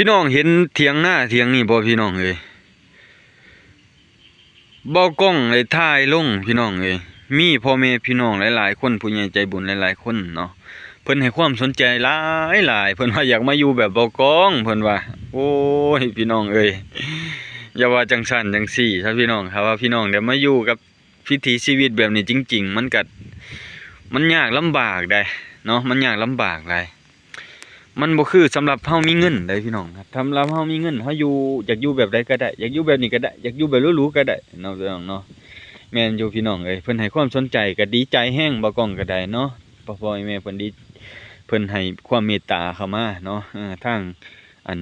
ພີ່ນ້ອງເຫັນຖຽງນາຖຽງນີ້ບໍ່ພີ່ນ້ອງເອີຍ? ເບົາກ້ອງໄດ້ຖ່າຍລົງພີ່ນ້ອງເອີຍ, ມີພໍ່ແມ່ພີ່ນ້ອງຫຼາຍໆຄົນ ຜູ້ໃຫຍ່ໃຈບຸນຫຼາຍໆຄົນເນາະ ເພິ່ນໃຫ້ຄວາມສົນໃຈຫຼາຍໆ, ເພິ່ນວ່າຢາກມາຢູ່ແບບເບົາກ້ອງ ເພິ່ນວ່າ. ໂອ້ຍ ພີ່ນ້ອງເອີຍ ຢ່າວ່າຈັ່ງຊັ້ນຈັ່ງຊີ້ຊະພີ່ນ້ອງ, ຖ້າວ່າພີ່ນ້ອງໄດ້ມາຢູ່ກັບ ວິຖີຊີວິດແບບນີ້ຈິງໆ ມັນກະ ມັນຍາກລຳບາກໃດ໋ເນາະ, ມັນຍາກລຳບາກຫຼາຍ. ມັນບໍ່ຄືສຳລັບເຮົາມີເງິນໃດ໋ພີ່ນ້ອງ. ສຳລັບເຮົາມີເງິນ ເຮົາຢູ່ ຢາກຢູ່ແບບໃດກະໄດ້, ຢາກຢູ່ແບບນີ້ກະໄດ້, ຢາກຢູ່ແບບຫຼູໆກະໄດ້ເນາະ ພີ່ນ້ອງເນາະ. ແມ່ນຢູ່ພີ່ນ້ອງເອີຍ, ເພິ່ນໃຫ້ຄວາມສົນໃຈກະດີໃຈແຮງ, ເບົາກ້ອງກະໄດ້ເນາະ, ພໍ່ໆແມ່ໆເພິ່ນດີ ເພິ່ນໃຫ້ຄວາມເມດຕາເຂົ້າມາເນາະ. ເອີ ທາງ ອັນ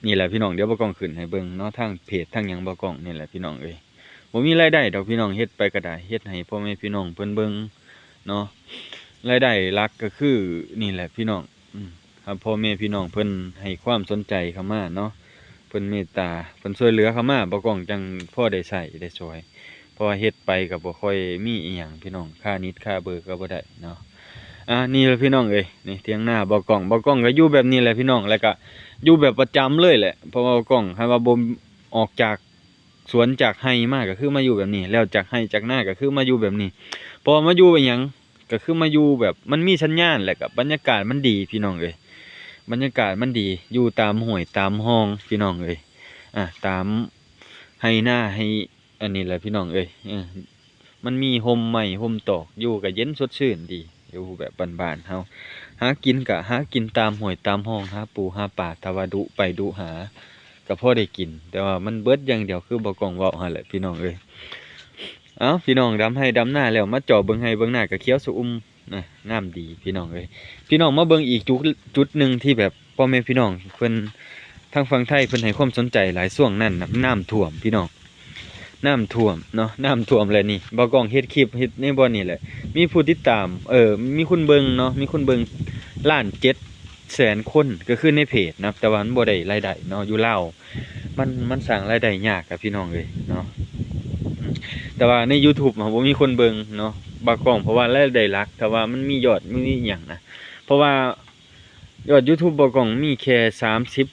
ນີ້ແຫຼະພີ່ນ້ອງ, ດຽວເບົາກ້ອງຂຶ້ນໃຫ້ເບິ່ງເນາະ, ທາງເພຈທາງຫຍັງເບົາກ້ອງນີ້ແຫຼະພີ່ນ້ອງເອີຍ. ບໍ່ມີລາຍໄດ້ດອກພີ່ນ້ອງ, ເຮັດໄປກະໄດ້ ເຮັດໃຫ້ພໍ່ແມ່ພີ່ນ້ອງເພິ່ນເບິ່ງເນາະ. ລາຍໄດ້ຫຼັກກະຄືນີ້ແຫຼະພີ່ນ້ອງ, ອືມ ຖ້າພໍ່ແມ່ພີ່ນ້ອງເພິ່ນໃຫ້ຄວາມສົນໃຈເຂົ້າມາເນາະ, ເພິ່ນເມດຕາ ເພິ່ນຊ່ວຍເຫຼືອເຂົ້າມາ, ເບົາກ້ອງຈັ່ງພໍໄດ້ໃຊ້ໄດ້ສອຍ. ເພາະວ່າເຮັດໄປກະບໍ່ຄ່ອຍມີອີ່ຫຍັງພີ່ນ້ອງ, ຄ່າເນັດຄ່າເບີກະບໍ່ໄດ້ເນາະ. ອ່າ ນີ້ແຫຼະພີ່ນ້ອງເອີຍ, ນີ້ຖຽງນາເບົາກ້ອງ, ເບົາກ້ອງກະຢູ່ແບບນີ້ແຫຼະພີ່ນ້ອງ, ແລ້ວກະຢູ່ແບບປະຈຳເລີຍແຫຼະ. ເພາະວ່າເບົາກ້ອງ ຄັນວ່າບໍ່ອອກຈາກສວນຈາກໄຮ່ມາ ກະຄືມາຢູ່ແບບນີ້, ແລ້ວຈາກໄຮ່ຈາກນາກະຄືມາຢູ່ແບບນີ້. ເພາະວ່າມາຢູ່ອີ່ຫຍັງ ກະຄືມາຢູ່ແບບມັນມີສັນຍານ ແລ້ວກະບັນຍາກາດມັນດີພີ່ນ້ອງເອີຍ, ບັນຍາກາດມັນດີ, ຢູ່ຕາມຫ້ວຍຕາມຮ່ອງພີ່ນ້ອງເອີຍ, ອ່າ ຕາມໄຮ່ນາໄຮ່ ອັນນີ້ແຫຼະພີ່ນ້ອງເອີຍ. ເອີ ມັນມີຮົ່ມໄມ້ຮົ່ມຕອກ ຢູ່ກະເຢັນສົດຊື່ນດີ, ຢູ່ແບບບ້ານໆເຮົາ. ຫາກິນກະຫາກິນຕາມຫ້ວຍຕາມຮ່ອງ, ຫາປູຫາປາ, ຖ້າວ່າດຸໄປດຸຫາກະພໍໄດ້ກິນ, ແຕ່ວ່າມັນເບິດຢ່າງດຽວ ຄືເບົາກ້ອງເວົ້າຫັ້ນແຫຼະພີ່ນ້ອງເອີຍ. ເອົ້າ ພີ່ນ້ອງດຳໄຮ່ດຳນາແລ້ວ ມາເຈາະເບິ່ງໄຮ່ເບິ່ງນາກະຂຽວຊະອຸ່ມນະ, ງາມດີພີ່ນ້ອງເອີຍ. ພີ່ນ້ອງມາເບິ່ງອີກຈຸດ ຈຸດໜຶ່ງທີ່ແບບພໍ່ແມ່ພີ່ນ້ອງເພິ່ນ ທາງຝັ່ງໄທເພິ່ນໃຫ້ຄວາມສົນໃຈຫຼາຍຊ່ວງນັ້ນນະ, ນ້ຳຖ້ວມພີ່ນ້ອງ, ນ້ຳຖ້ວມເນາະ, ນ້ຳຖ້ວມແຫຼະນີ້. ເບົາກ້ອງເຮັດຄລິບເຮັດໃນບ່ອນນີ້ແຫຼະ, ມີຜູ້ຕິດຕາມ ເອີ ມີຄົນເບິ່ງເນາະ, ມີຄົນເບິ່ງລ້ານເຈັດແສນຄົນ ກະຄືໃນເພຈນະ, ແຕ່ວ່າມັນບໍ່ໄດ້ລາຍໄດ້ເນາະ. ຢູ່ລາວ ມັນ ມັນສ້າງລາຍໄດ້ຍາກອະພີ່ນ້ອງເອີຍເນາະ. ອືມ ແຕ່ວ່າໃນຢູທູບຫັ້ນບໍ່ມີຄົນເບິ່ງເນາະ ເບົາກ້ອງ, ເພາະວ່າລາຍໄດ້ຫຼັກ ຖ້າວ່າມັນມີຍອດ ມັນມີຫຍັງນະ, ເພາະວ່າຍອດຢູທູບເບົາກ້ອງມີແຄ່ສາມສິບ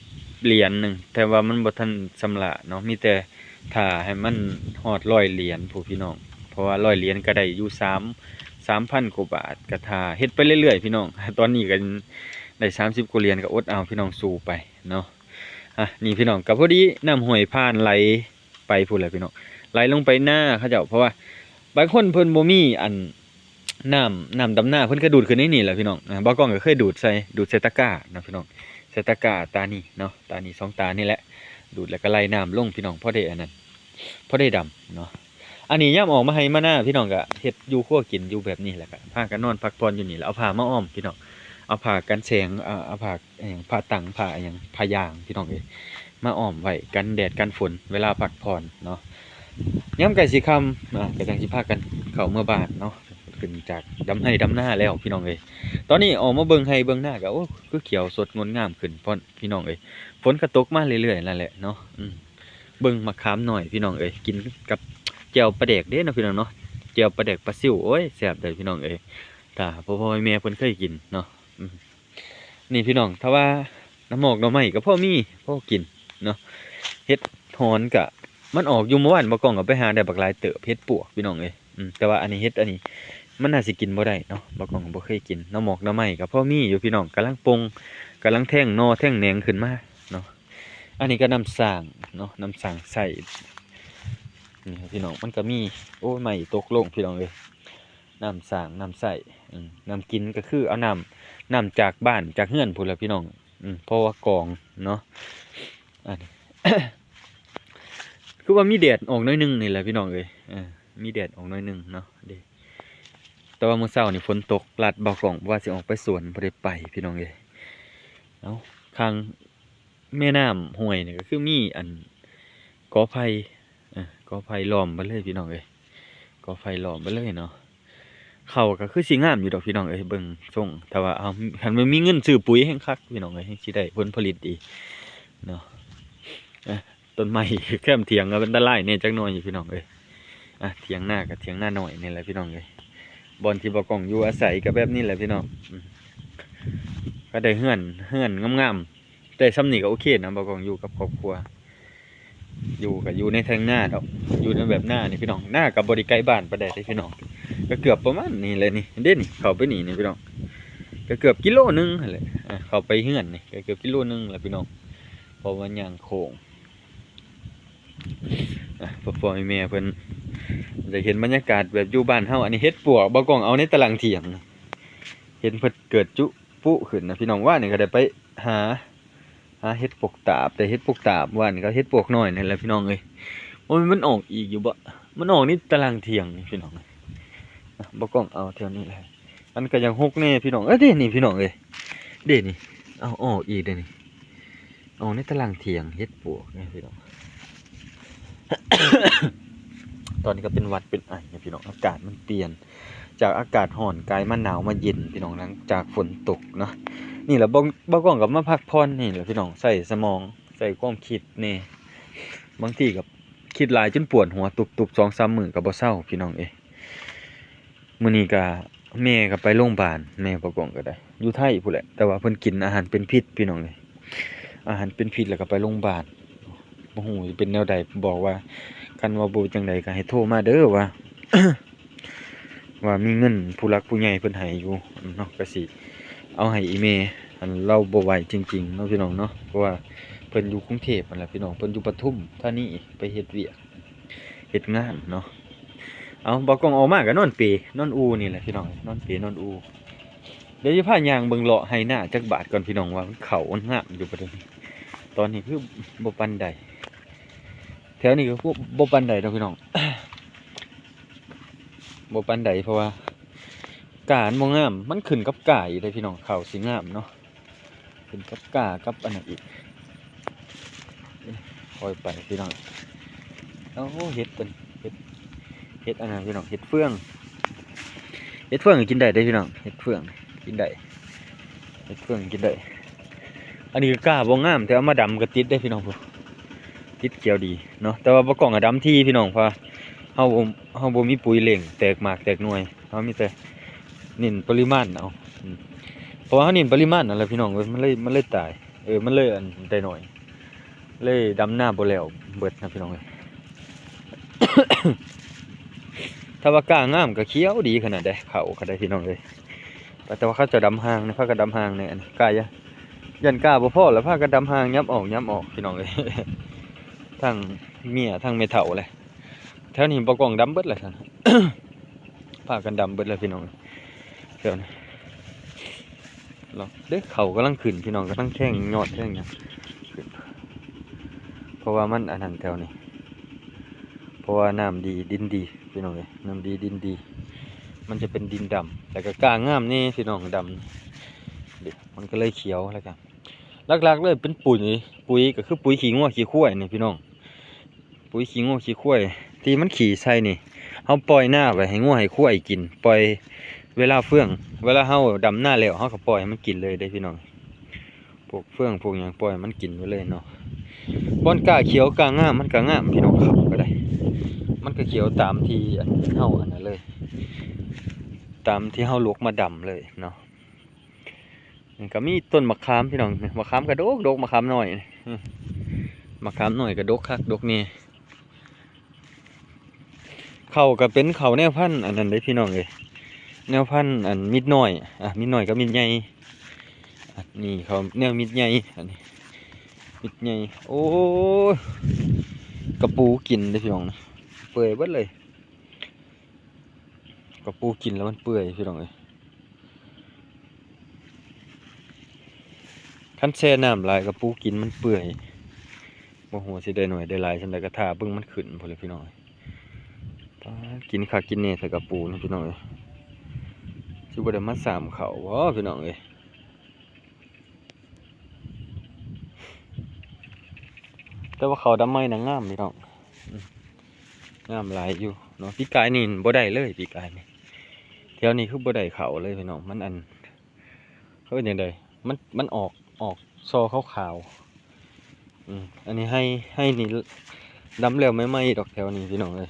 ຫຼຽນໜຶ່ງ, ແຕ່ວ່າມັນບໍ່ທັນຊຳລະເນາະ, ມີແຕ່ຖ້າໃຫ້ມັນຮອດຮ້ອຍຫຼຽນພຸ້ນພີ່ນ້ອງ, ເພາະວ່າຮ້ອຍຫຼຽນກະໄດ້ຢູ່ສາມ ສາມພັນກວ່າບາດ. ກະຖ້າເຮັດໄປເລື້ອຍໆພີ່ນ້ອງ, ຕອນນີ້ກະໄດ້ສາມສິບກວ່າຫຼຽນ ກະອົດເອົາພີ່ນ້ອງ ສູ້ໄປເນາະ. ອ່ະ ນີ້ພີ່ນ້ອງ ກະພໍດີນ້ຳຫ້ວຍຜ່ານໄຫຼໄປພຸ້ນແຫຼະພີ່ນ້ອງ, ໄຫຼລົງໄປນາເຂົາເຈົ້າ. ເພາະວ່າບາງຄົນເພິ່ນບໍ່ມີອັນ ນ້ຳ ນ້ຳດຳນາ ເພິ່ນກະດູດຂຶ້ນໃນນີ້ແຫຼະພີ່ນ້ອງ. ອ່າ ເບົາກ້ອງກະເຄີຍດູດໃສ່ ດູດໃສ່ຕະກ້າເນາະພີ່ນ້ອງ, ໃສ່ຕະກ້າຕານີ້ເນາະ, ຕານີ້ສອງຕານີ້ແຫຼະ, ດູດແລ້ວກະໄຫຼນ້ຳລົງພີ່ນ້ອງ ພໍໄດ້ອັນນັ້ນ ພໍໄດ້ດຳເນາະ. ອັນນີ້ຍາມອອກມາໄຮ່ມານາ ພີ່ນ້ອງກະເຮັດຢູ່ຄົວກິນຢູ່ແບບນີ້ແຫຼະ, ກະພາກັນນອນພັກຜ່ອນຢູ່ນີ້ແຫຼະ. ເອົາຜ້າມາອ້ອມພີ່ນ້ອງ, ເອົາຜ້າກັນແສງ ເອົາ ເອົາຜ້າ ອີ່ຫຍັງ ຜ້າຕັງ ຜ້າອີ່ຫຍັງ ຜ້າຢາງພີ່ນ້ອງເອີຍ ມາອ້ອມໄວ້ ກັນແດດກັນຝົນເວລາພັກຜ່ອນເນາະ. ຍາມໃກ້ຊິຄ່ຳ ອ່າ ກະຈັ່ງຊິພາກັນເຂົ້າເມືອບ້ານເນາະ, ຂຶ້ນຈາກດຳໄຮ່ດຳນາແລ້ວພີ່ນ້ອງເອີຍ. ຕອນນີ້ອອກມາເບິ່ງໄຮ່ເບິ່ງນາກະ ໂອ້ ຄືຂຽວສົດງົດງາມຂຶ້ນ ພີ່ນ້ອງເອີຍ. ຝົນກະຕົກມາເລື້ອຍໆນັ້ນແຫຼະເນາະ. ອືມ ເບິ່ງໝາກຂາມໜ້ອຍພີ່ນ້ອງເອີຍ, ກິນກັບແຈ່ວປາແດກເດ້ເນາະພີ່ນ້ອງເນາະ, ແຈ່ວປາແດກປາຊິວ ໂອ້ຍ ແຊບເດີພີ່ນ້ອງເອີຍ. ຖ້າພໍ່ໆແມ່ໆເພິ່ນເຄີຍກິນເນາະ. ອືມ ນີ້ພີ່ນ້ອງ ຖ້າວ່າໜໍ່ໝອກໜໍ່ໄມ້ກະພໍມີພໍກິນເນາະ. ເຫັດຫອນກະມັນອອກຢູ່ ມື້ວານເບົາກ້ອງກະໄປຫາໄດ້ບັກຫຼາຍເຕີບ, ເຫັດປວກພີ່ນ້ອງເອີຍ. ອືມ ແຕ່ວ່າອັນນີ້ເຫັດອັນນີ້ມັນໜ້າຊິກິນບໍ່ໄດ້ເນາະ, ເບົາກ້ອງກະບໍ່ເຄີຍກິນ. ໜໍ່ໝອກໜໍ່ໄມ້ກະພໍມີຢູ່ພີ່ນ້ອງ, ກຳລັງປົ່ງ ກຳລັງແທງໜໍ່ແທງແໜງຂຶ້ນມາເນາະ. ອັນນີ້ກະນ້ຳສ້າງເນາະ, ນ້ຳສ້າງໃຊ້. ນີ້ພີ່ນ້ອງ ມັນກະມີ ໂອ້ຍ ໄມ້ຕົກລົງພີ່ນ້ອງເອີຍ. ນ້ຳສ້າງ ນ້ຳໃຊ້ ອືມ ນ້ຳກິນກະຄືເອົານ້ຳ ນ້ຳຈາກບ້ານຈາກເຮືອນພຸ້ນແຫຼະພີ່ນ້ອງ. ອືມ ເພາະວ່າກອງເນາະ. ອັນ ຄືວ່າມີແດດອອກໜ້ອຍໜຶ່ງນີ້ແຫຼະພີ່ນ້ອງເອີຍ, ເອີ ມີແດດອອກໜ້ອຍໜຶ່ງເນາະເດ້. ແຕ່ວ່າມື້ເຊົ້ານີ້ຝົນຕົກ ລັດເບົາກ້ອງວ່າຊິອອກໄປສວນ ບໍ່ໄດ້ໄປພີ່ນ້ອງເອີຍ. ເອົ້າ ຂ້າງ ແມ່ນ້ຳຫ້ວຍນີ້ກະຄືມີອັນ ກໍໄຜ່ ເອີ ກໍໄຜ່ລ້ອມເບິດເລີຍພີ່ນ້ອງເອີຍ, ກໍໄຜ່ລ້ອມເບິດເລີຍເນາະ. ເຂົ້າກະຄືຊິງາມຢູ່ດອກພີ່ນ້ອງເອີຍ ເບິ່ງຊົງ, ຖ້າວ່າເອົາ ຄັນວ່າມີເງິນຊື້ປຸຍແຮງຄັກພີ່ນ້ອງເອີຍ, ແຮງຊິໄດ້ຜົນຜະລິດດີເນາະ. ເອີ ຕົ້ນໄມ້ແຄມຖຽງກະອັນຕະລາຍແດ່ຈັກໜ້ອຍພີ່ນ້ອງເອີຍ. ອ່າ ຖຽງນາກະຖຽງນານ້ອຍນີ້ແຫຼະພີ່ນ້ອງເອີຍ, ບ່ອນທີ່ເບົາກ້ອງຢູ່ອາໄສກະແບບນີ້ແຫຼະພີ່ນ້ອງ. ອືມ ກະໄດ້ເຮືອນ ເຮືອນງາມໆ ໄດ້ຊ່ຳນີ້ກໍໂອເຄນະ ບໍ່ກອງ ຢູ່ກັບຄອບຄົວ ຢູ່ກໍຢູ່ໃນແຖງນາດອກ ຢູ່ໃນແບບນານີ້ພີ່ນ້ອງ ນາກໍບໍ່ໄດ້ໄກບ້ານປານໃດເດ້ພີ່ນ້ອງ ກໍເກືອບປະມານນີ້ແຫຼະນີ້ ເດ້ນີ້ ເຂົ້າໄປນີ້ນີ້ພີ່ນ້ອງ ກໍເກືອບກິໂລໜຶ່ງຫັ້ນແຫຼະ ອ່າ ເຂົ້າໄປເຮືອນນີ້ກໍເກືອບກິໂລໜຶ່ງແຫຼະພີ່ນ້ອງ ເພາະວ່າຍ່າງໂຄ້ງ ອ່ະ ພໍ່ໆແມ່ໆເພິ່ນ ໄດ້ເຫັນບັນຍາກາດແບບຢູ່ບ້ານເຮົາ ອັນນີ້ເຫັດປວກ ບໍ່ກອງ ເອົາໃນຕາລ່າງຖຽງ ເຫັນເພິ່ນເກີດຈຸປຸຂຶ້ນນະພີ່ນ້ອງ ວານນີ້ກໍໄດ້ໄປຫາ ຫາເຫັດປວກຕາບ ໄດ້ເຫັດປວກຕາບ ວານນີ້ກໍເຫັດປວກນ້ອຍນີ້ແຫຼະພີ່ນ້ອງເອີຍ ໂອ້ຍ ມັນອອກອີກຢູ່ບໍ່ ມັນອອກໃນຕາລ່າງຖຽງນີ້ພີ່ນ້ອງ ອ່ະ ບໍ່ກອງ ເອົາແຖວນີ້ແຫຼະ ມັນກໍຍັງຮົກແດ່ພີ່ນ້ອງ ເອີ ເດ້ນີ້ພີ່ນ້ອງເອີຍ ເດ້ນີ້ ເອົາອອກອີກເດ້ນີ້ ອອກໃນຕາລ່າງຖຽງ ເຫັດປວກນີ້ພີ່ນ້ອງ ຕອນນີ້ກໍເປັນຫວັດເປັນໄອນະພີ່ນ້ອງ ອາກາດມັນປ່ຽນ ຈາກອາກາດຮ້ອນກາຍມາໜາວມາເຢັນພີ່ນ້ອງ ຫຼັງຈາກຝົນຕົກເນາະ ນີ້ແຫຼະ ບໍ່ ບໍ່ກອງກໍມາພັກຜ່ອນນີ້ແຫຼະພີ່ນ້ອງ ໃຊ້ສະໝອງ ໃຊ້ຄວາມຄິດແດ່ ບາງທີກໍຄິດຫຼາຍຈົນປວດຫົວຕຸບໆ ສອງສາມມື້ກໍບໍ່ເຊົາພີ່ນ້ອງເອີຍ ມື້ນີ້ກໍ ແມ່ກໍໄປໂຮງບານ ແມ່ປາກອງກໍໄດ້ ຢູ່ໄທພຸ້ນແຫຼະ ແຕ່ວ່າເພິ່ນກິນອາຫານເປັນພິດພີ່ນ້ອງເອີຍ ອາຫານເປັນພິດແລ້ວກໍໄປໂຮງບານ ບໍ່ຮູ້ຊິເປັນແນວໃດ ບອກວ່າ ຄັນວ່າບໍ່ຈັ່ງໃດກໍໃຫ້ໂທມາເດີວ່າ ວ່າມີເງິນຜູ້ຫຼັກຜູ້ໃຫຍ່ເພິ່ນໃຫ້ຢູ່ເນາະ ກໍຊິເອົາໃຫ້ອີ່ແມ່ ອັນລາວບໍ່ໄຫວຈິງໆເນາະພີ່ນ້ອງເນາະ ເພາະວ່າເພິ່ນຢູ່ກຸງເທບຫັ້ນແຫຼະພີ່ນ້ອງ ເພິ່ນຢູ່ປະທຸມທານີ ໄປເຮັດວຽກ ເຮັດງານເນາະ ເອົາ ບໍ່ກອງອອກມາກໍນອນເປ ນອນອູ່ນີ້ແຫຼະພີ່ນ້ອງ ນອນເປນອນອູ່ ດຽວຊິພາຍ່າງເບິ່ງເລາະໄຮ່ນາຈັກບາດກ່ອນພີ່ນ້ອງ ວ່າມັນເຂົ້າມັນງາມຢູ່ບໍ່ເດີ ຕອນນີ້ຄືບໍ່ປານໃດ ແຖວນີ້ກໍຄືບໍ່ປານໃດດອກພີ່ນ້ອງ ບໍ່ປານໃດ ເພາະວ່າກ້າມັນບໍ່ງາມ ມັນຂຶ້ນກັບກ້າອີກເດ້ພີ່ນ້ອງ ເຂົ້າຊິງາມເນາະ ຂຶ້ນກັບກ້າກັບອັນນັ້ນອີກ ຄ່ອຍໄປພີ່ນ້ອງ ໂອ້ ເຫັດຕົວນີ້ ເຫັດ ເຫັດອັນນັ້ນພີ່ນ້ອງ ເຫັດເຟືອງ ເຫັດເຟືອງກິນໄດ້ເດ້ພີ່ນ້ອງ ເຫັດເຟືອງກິນໄດ້ ເຫັດເຟືອງກິນໄດ້ ອັນນີ້ກໍກ້າບໍ່ງາມ ແຕ່ເອົາມາດຳກໍຕິດເດ້ພີ່ນ້ອງ ຕິດຂຽວດີເນາະ ແຕ່ວ່າບໍ່ກອງກໍດຳຖີ່ພີ່ນ້ອງ ເພາະວ່າເຮົາ ເຮົາບໍ່ມີປຸ໋ຍເລັ່ງແຕກໝາກແຕກໜ່ວຍ ເຮົາມີແຕ່ເນັ້ນປະລິມານເອົາ ອືມ ເພາະວ່າເຮົາເນັ້ນປະລິມານນັ້ນແຫຼະພີ່ນ້ອງເອີຍ ມັນເລີຍ ມັນເລີຍຕາຍ ເອີ ມັນເລີຍອັນໄດ້ໜ້ອຍ ເລີຍດຳນາບໍ່ແລ້ວເບິດນະພີ່ນ້ອງເອີຍ ຖ້າວ່າກ້າງາມກໍຂຽວດີຂະໜາດໃດ ເຂົ້າກໍໄດ້ພີ່ນ້ອງເອີຍ ແຕ່ວ່າເຂົາເຈົ້າດຳຫ່າງນະ ພາກັນດຳຫ່າງແດ່ ອັນນີ້ກ້າ ຢ້ານກ້າບໍ່ພໍແລ້ວ ພາກັນດຳຫ່າງ ຫຍັບອອກ ຫຍັບອອກພີ່ນ້ອງເອີຍ ທັງເມຍທັງແມ່ເຖົ້າແຫຼະ ແຖວນີ້ບໍ່ກອງດຳເບິດແລ້ວຊັ້ນ ພາກັນດຳເບິດແລ້ວພີ່ນ້ອງ ແຖວນີ້ ເນາະ ເດ້ ເຂົາກຳລັງຂຶ້ນພີ່ນ້ອງ ກຳລັງແທງຍອດແທງຫຍັງຂຶ້ນ ເພາະວ່າມັນອັນນັ້ນແຖວນີ້ ເພາະວ່ານ້ຳດີດິນດີພີ່ນ້ອງເອີຍ ນ້ຳດີດິນດີ ມັນຈະເປັນດິນດຳ ແລ້ວກໍກ້າງາມແດ່ພີ່ນ້ອງ ດຳ ເດ້ ມັນກໍເລີຍຂຽວ ແລ້ວກໍຫຼັກໆເລີຍເປັນປຸ໋ຍ ປຸ໋ຍກໍຄືປຸ໋ຍຂີ້ງົວຂີ້ຄວາຍນີ້ພີ່ນ້ອງ ປຸ໋ຍຂີ້ງົວຂີ້ຄວາຍທີ່ມັນຂີ້ໃສ່ນີ້ ເຮົາປ່ອຍນາໄວ້ໃຫ້ງົວໃຫ້ຄວາຍກິນ ປ່ອຍເວລາເຟືອງ ເວລາເຮົາດຳນາແລ້ວ ເຮົາກໍປ່ອຍໃຫ້ມັນກິນເລີຍເດ້ພີ່ນ້ອງ ພວກເຟືອງພວກຫຍັງ ປ່ອຍມັນກິນໄປເລີຍເນາະ ບ່ອນກ້າຂຽວກ້າງາມ ມັນກໍງາມພີ່ນ້ອງ ເຂົາກໍໄດ້ ມັນກໍຂຽວຕາມທີ່ອັນເຮົາອັນນັ້ນເລີຍ ຕາມທີ່ເຮົາລົກມາດຳເລີຍເນາະ. ນີ້ກໍມີຕົ້ນໝາກຂາມພີ່ນ້ອງ ໝາກຂາມກໍດົກໆ ໝາກຂາມນ້ອຍ ໝາກຂາມນ້ອຍກໍດົກຄັກດົກແນ່ ເຂົ້າກໍເປັນເຂົ້າແນວພັນອັນນັ້ນເດ້ພີ່ນ້ອງເອີຍ ແນວພັນອັນມິດນ້ອຍ ອາ ມິດນ້ອຍກັບມິດໃຫຍ່ ອາ ນີ້ເຂົ້າແນວມິດໃຫຍ່ ອັນນີ້ມິດໃຫຍ່ ໂອ້ຍ ກະປູກິນເດ້ພີ່ນ້ອງ ເປື່ອຍເບິດເລີຍ ກະປູກິນແລ້ວມັນເປື່ອຍພີ່ນ້ອງເອີຍ. ຄັນແຊ່ນ້ຳຫຼາຍກະປູກິນມັນເປື່ອຍ ບໍ່ຮູ້ວ່າຊິໄດ້ໜ້ອຍໄດ້ຫຼາຍສ່ຳໃດ ກະຖ້າເບິ່ງມັນຂຶ້ນພຸ້ນແຫຼະພີ່ນ້ອງເອີຍ. ປາດ ກິນຄັກກິນແນ່ແທ້ກະປູນະພີ່ນ້ອງເອີຍ ຊິບໍ່ໄດ້ມາຊ້ຳເຂົ້າບໍ່ພີ່ນ້ອງເອີຍ. ແຕ່ວ່າເຂົ້າດຳໃໝ່ນະງາມພີ່ນ້ອງ ອືມ ງາມຫຼາຍຢູ່ເນາະ. ປີກາຍນີ້ບໍ່ໄດ້ເລີຍ ປີກາຍນີ້ ແຖວນີ້ຄືບໍ່ໄດ້ເຂົ້າເລີຍພີ່ນ້ອງ ມັນອັນ ເຂົາເອີ້ນຫຍັງໃດ ມັນ ມັນອອກ ອອກສໍ່ຂາວໆ ອືມ ອັນນີ້ໄຮ່ ໄຮ່ນີ້ດຳແລ້ວໃໝ່ໆດອກແຖວນີ້ພີ່ນ້ອງເອີຍ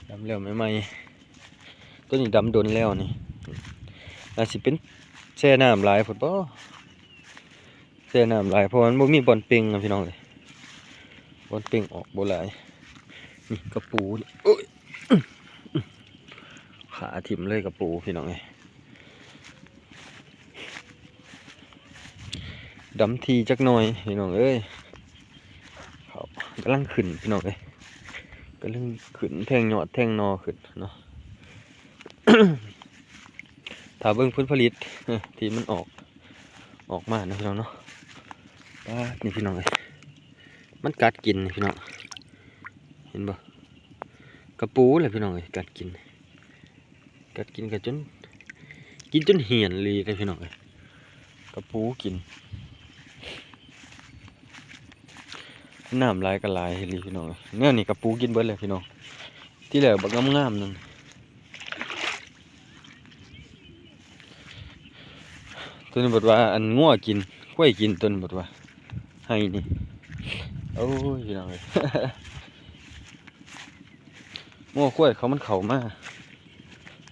ດຳແລ້ວໃໝ່ໆ ໂຕນີ້ດຳດົນແລ້ວນີ້ ອືມ ອາດຊິເປັນແຊ່ນ້ຳຫຼາຍພຸ້ນບໍ. ແຊ່ນ້ຳຫຼາຍ ເພາະວ່າມັນບໍ່ມີບ່ອນເປັ່ງນະພີ່ນ້ອງເອີຍ ບ່ອນເປັ່ງອອກບໍ່ຫຼາຍ. ນີ້ກະປູນີ້ ໂອ້ຍ ຂາຖິ້ມເລີຍກະປູພີ່ນ້ອງເອີຍ. ດຳຖີ່ຈັກໜ່ອຍພີ່ນ້ອງເອີຍ ເຂົາກຳລັງຂຶ້ນພີ່ນ້ອງເອີຍ ກຳລັງຂຶ້ນແທງຍອດແທງໜໍ່ຂຶ້ນເນາະ. ຖ້າເບິ່ງຜົນຜະລິດທີ່ມັນອອກ ອອກມາເນາະພີ່ນ້ອງເນາະ. ປາດ ນີ້ພີ່ນ້ອງເອີຍ ມັນກັດກິນນີ້ພີ່ນ້ອງ ເຫັນບໍ່? ກະປູແຫຼະພີ່ນ້ອງເອີຍ ກັດກິນ ກັດກິນກະຈົນ ກິນຈົນຫ້ຽນອີ່ຫຼີເດ້ພີ່ນ້ອງເອີຍ ກະປູກິນ. ນ້ຳຫຼາຍກະຫຼາຍອີ່ຫຼີພີ່ນ້ອງເອີຍ ແນວນີ້ກະປູກິນເບິດເລີຍພີ່ນ້ອງ. ທີແລກບັກງາມໆ ນັ້ນ ໂຕນີ້ບັດວ່າອັນງົວກິນ ຄວາຍກິນ ໂຕນີ້ບັດວ່າໄຮ່ນີ້. ໂອ້ຍ ພີ່ນ້ອງເອີຍ ງົວຄວາຍເຂົາມັນເຂົ້າມາ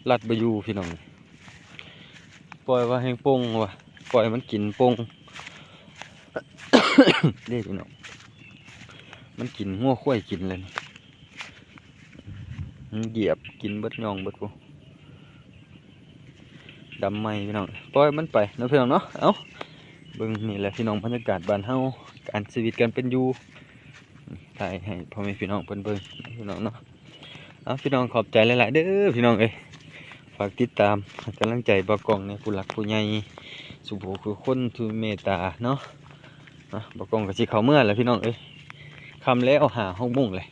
ລັດບໍ່ຢູ່ພີ່ນ້ອງ ປ່ອຍວ່າແຮ່ງປົ່ງວ່າ ປ່ອຍມັນກິນປົ່ງເດ້ພີ່ນ້ອງ. ມັນກິນ ງົວຄວາຍກິນເລີຍ ມັນຢຽບກິນເບິດ ຍ່ອງເບິດພຸ້ນ ດຳໃໝ່ພີ່ນ້ອງ. ປ່ອຍມັນໄປເນາະພີ່ນ້ອງເນາະ. ເອົ້າ ເບິ່ງນີ້ແຫຼະພີ່ນ້ອງ ບັນຍາກາດບ້ານເຮົາ ການຊີວິດການເປັນຢູ່ ຖ່າຍໃຫ້ພໍ່ແມ່ພີ່ນ້ອງເພິ່ນເບິ່ງພີ່ນ້ອງເນາະ. ເອົາ ພີ່ນ້ອງຂອບໃຈຫຼາຍໆເດີພີ່ນ້ອງເອີຍ ຝາກຕິດຕາມໃຫ້ກຳລັງໃຈບ່າວກ້ອງແດ່ ຜູ້ຫຼັກຜູ້ໃຫຍ່ ສູ່ຜູ້ທຸກຄົນທີ່ເມດຕາເນາະ. ບ່າວກ້ອງກະຊິເຂົ້າເມືອແລ້ວພີ່ນ້ອງເອີຍ ຄ່ຳແລ້ວ ຫ້າຫົກໂມງແລ້ວ